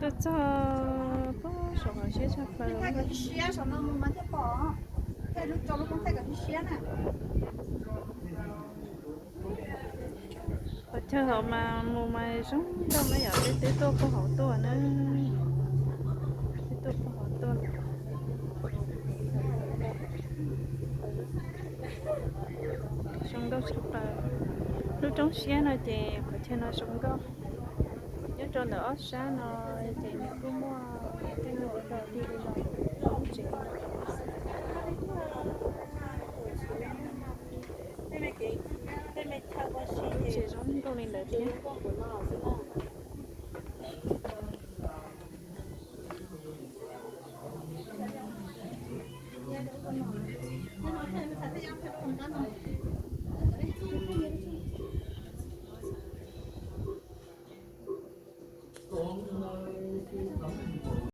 Txog pob saum hauv siab tshaj plaws. Qhov chaw hauv mas mus mas zoo nkauj na yom, peb twb tuaj puag hauv tuaj na. Twb tuaj puag hauv tuaj. Zoo nkauj tshaj plaws. Lub roob siab no ces qhov chaw no zoo nkauj. Nyob rau ntawm ob sab no ces nws kuj muaj tej lub ua rau tij li los lub tsev no. Lub tsev zoo nkauj li ntawd thiab.